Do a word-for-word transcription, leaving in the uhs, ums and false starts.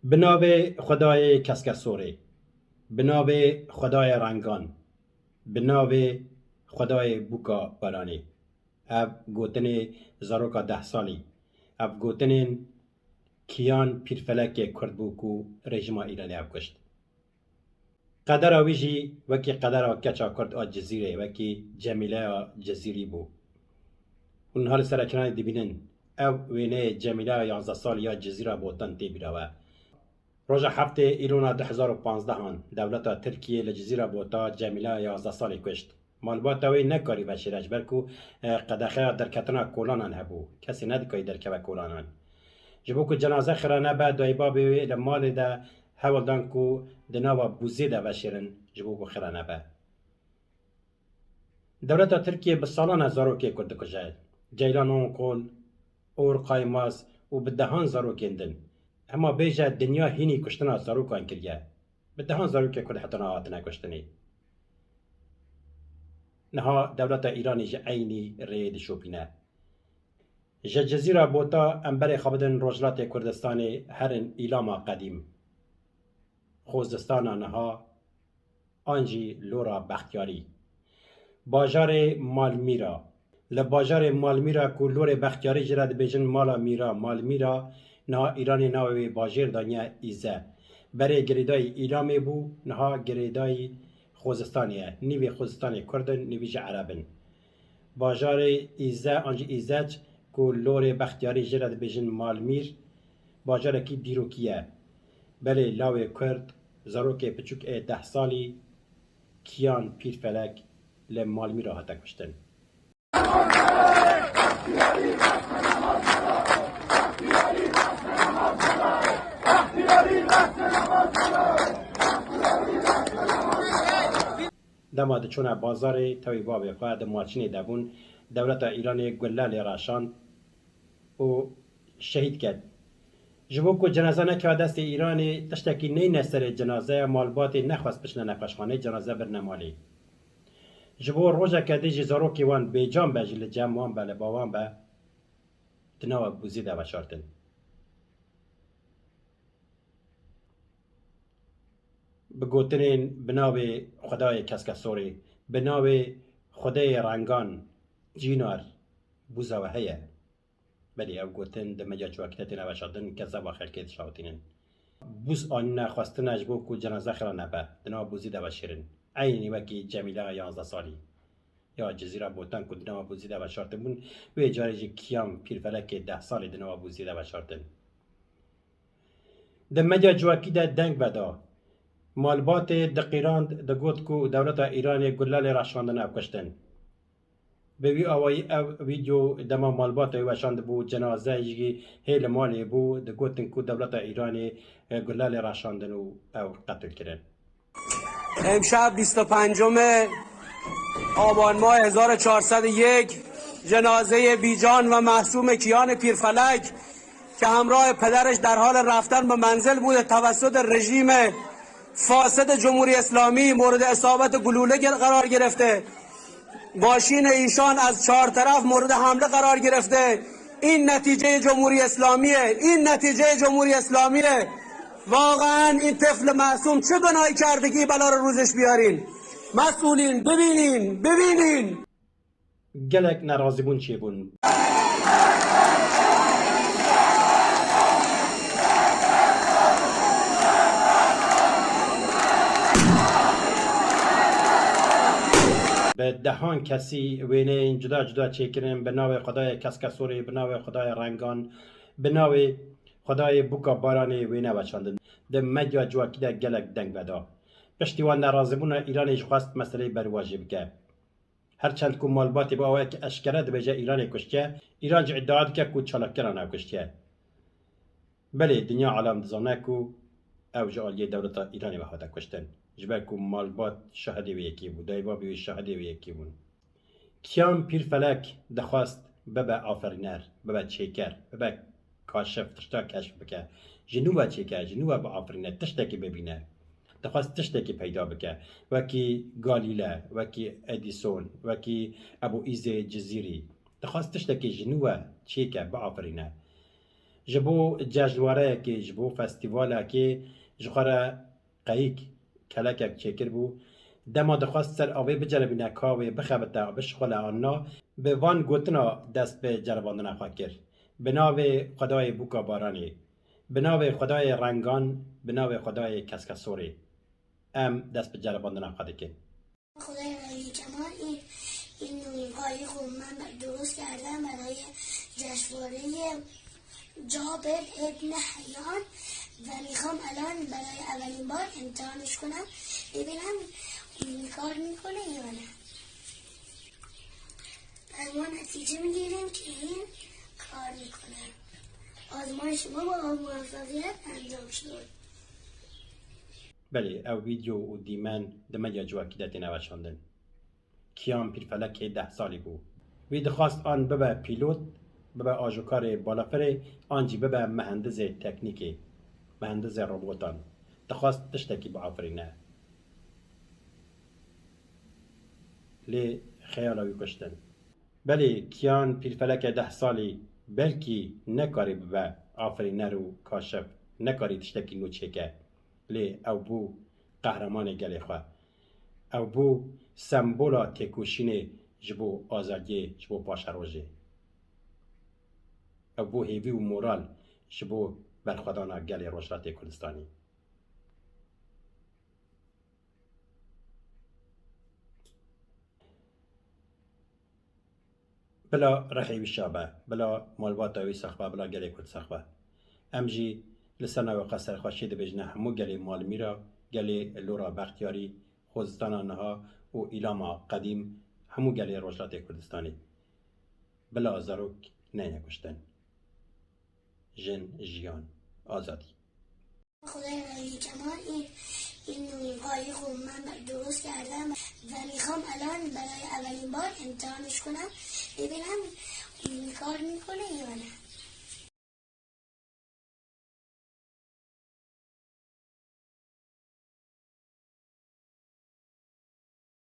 Bi navê Xwedayê Keskesorê, bi navê Xwedayê Rengan, bi navê Xwedayê Bûka Baranê. Ev gotinê zaroka deh salî, ev gotinên Kiyan Pîrfelekê Kurd bû ku rejîma Îranê ev kuşt. Qedera wî jî wekî qedera keça Kurd a Cizîrê, wekî Cemîleya Cizîrî bû. Hûn niha li ser ekranê dibînin, ev wêneyê Cemîleya yanzdeh salî ya Cizîra Botan tê bîra we. Roja heftê Îlona du hezar û panzdeh an dewleta Tirkiyê li Cizîra Bota Cemîleya yanzdeh salî kuşt. Malbata wê nekarî veşêre ji ber ku, e, qedexeya derketina kolanan hebû. Kesê nedikarî derkeve kolanan. Ji bo ku cenaze xira nebe, dayî babê wê li malê de hewl dan ku di nava bûzê de veşêrin ji bo ku xira nebe. Dewleta Tirkiyê bi salan e zarokê Kurd dikuje. Ceylan Onkol, Uğur Kaymaz û bi dehan zarokên din. Hema bêje dinya hînî kuştina zarokan kiriye. Bi dehan zarokê Kurd heta niha hatine kuştinê. Niha dewleta Îranê ji eynî rêyê dişopîne. Ji Cizîra Bota em berê xwe bidin Rojhilatê Kurdistanê herin Îlama Qedîm. Xozistana niha an jî Lora Bextiyarî. Bajarê Malmîra. Li bajarê Malmîra ku Lorê Bextiyarî jê re dibêjin Mala Mîra, Malmîra, niha Îranê navê wê bajêr daniye Îze. Berê girêdayî Îlamê bû, niha girêdayî Xozistanê ye. Nîvê Xozistanê Kurd in, nîvî jî Ereb in. Bajarê Îze an jî Îzeç ku Lorê Bextiyarî jê re dibêjin Malmîr, bajarekî dîrokî ye. Belê lawê Kurd, zarokê piçûk ê deh salî, Kiyan Pîrfelek li Malmîra hate kuştin. Dema diçûne bazarê, tewî bavê xwe di maçînê de bûn, dewleta Îranê gulle lê raşand û şehîd ket. Ji bo ku cenaze nekeve destê Îranê, tiştekî neyne serê cenazeya, malbatê nexwest biçine nexweşxanê, cenaze birine malê. Ji bo rojeke dî jî zarokê wan bêcan be, jî li cem wan be, li ba wan be, di nava bûzê de veşartin. Bi gotinên bi navê Xwedayê Keskesorê, bi navê Xwedayê Rengan, Cînar, bûza we heye. Belê ev gotin di medya civakî de têne veşartin, kezeba xelkê dişawitînin. Bûz anîne xwestine ji bo ku cenaze xira nebe, di nava bûzî de veşêrin. Eynî wekî Cemîleya yanzdeh salî ya Cizîra Botan ku di nava bûzî de veşartin bûn, wê carê jî Kiyan Pîrfelekê deh salî di nava bûzî de veşartin. Di medya civakî de deng veda. Malbatê diqîrand, digot ku dewleta Îranê gulle lê reşandin ew kuştin. Bi wî awayî ev vîdeo dema malbata wî weşandibû, cenaze jî hê li malê bû, digotin ku dewleta Îranê, e, gulle lê reşandin û ew qetil kirin. امشب بیست و پنجم آبان ماه هزار و چهارصد و یک، جنازهٔ بیجان و معصوم کیان پیرفلک که همراه پدرش در حال رفتن به منزل بوده، توسط رژیم فاسد جمهوری اسلامی مورد اصابت گلوله گر-، قرار گرفته. ماشین ایشان از چهار طرف مورد حمله قرار گرفته. این نتیجهٔ جمهوری اسلامیه، این نتیجهٔ جمهوری اسلامیه. واقعاً این طفل معصوم چه گناهی کرده که بلا رو روزش بیارین؟ مسئولین، ببینین، ببینین. Gelek nerazîbûn çêbûn. Bi dehan kesî wêneyên cuda cuda çêkirin, bi navê Xwedayê Keskesorê, bi navê Xwedayê Rengan, bi navê Xwedayê Bûka Baranê wêne weşandin. Di medya civakî de gelek deng veda. Piştî wan nerazîbûna Îranê jî xwest meseleyê berwajî bike. Her çend ku malbatê bi awayekî eşkere dibêje Îranê kuştiye, Îran jî îdia dike ku çalakkeran ew kuştiye. Belê, dinya alem dizane ku ew ji aliyê dewleta Îranê ve hate kuştin. Ji ber ku malbat şahidê wê yekê bû, dayî babê wê şahidê wê yekê bûn. Kiyan Pîrfelek dixwest bibe afirîner, bibe çêker, bibe kaşif, tişta keşf bike. Ji nû ve çêke, ji nû ve biafirîne, tiştekî bibîne. Dixwest tiştekî peyda bike. Wekî Galîle, wekî Edîson, wekî Ebû Îzê Cizîrî. Dixwest tiştekî ji nû ve çêke, biafirîne. Ji bo cejnwareyekê, ji bo festîvalekê ji xwe re qeyîk kelekek çêkiribû. Dema dixwest ser avê biceribîne ka wê bixebite, bişixule an na, bi van gotina dest bi ceribandina xwe kir: Bi navê Xwedayê bûka baranê, bi navê Xwedayê rengan, bi navê Xwedayê keskesorê, em dest bi ceribandina xwe dikin. خدای رنگی کمان این این نویبایی خو من درست کردم برای جشنواره جابر ابن حیان و میخوام الان برای اولین بار امتحانش کنم ببینم کار میکنه یا نه. از ما نتیجه میگیریم که این کار میکنه. آزمایش ما با موفقیت انجام شد. Belê, ew vîdeo û dîmen di medya civakî de têne weşandin. Kiyan pîrfelekê deh salî bû. Wî dixwast an bibe pîlot, bibe ajokarê balafirê, an jî bibe mihendizê teknîkê, mihendizê robotan. Dixwast tiştekî biafirîne. Lê xeyala wî kuştin. Belê, Kiyan pîrfeleke deh salî belkî nekarî bibe afirîner û kaşif, nekarî tiştekî nû çêke. Lê ew bû qehremanê gelê xwe. Ew bû sembola têkoşînê ji bo azadiyê, ji bo paşerojê. Ew bû hêvî û moral ji bo berxwedana gelê Rojhilatê Kurdistanê. Bila rihê wî şa be, bila malbata wî sax be, bila gelê Kurd sax be. Em jî li ser navê xwe serxweşiyê dibêjine hemû gelê Malmîra, gelê Lora Bextiyarî, Xozistana niha û Îlama qedîm, hemû gelê Rojhilatê Kurdistanê. Bila zarok neyne kuştin. Jin, jiyan, azadî. خدای رنگی کمان این این نویبایی خو من درست کردم و میخوام الان برای اولین بار امتحانش کنم ببینم کار میکنه یا نه.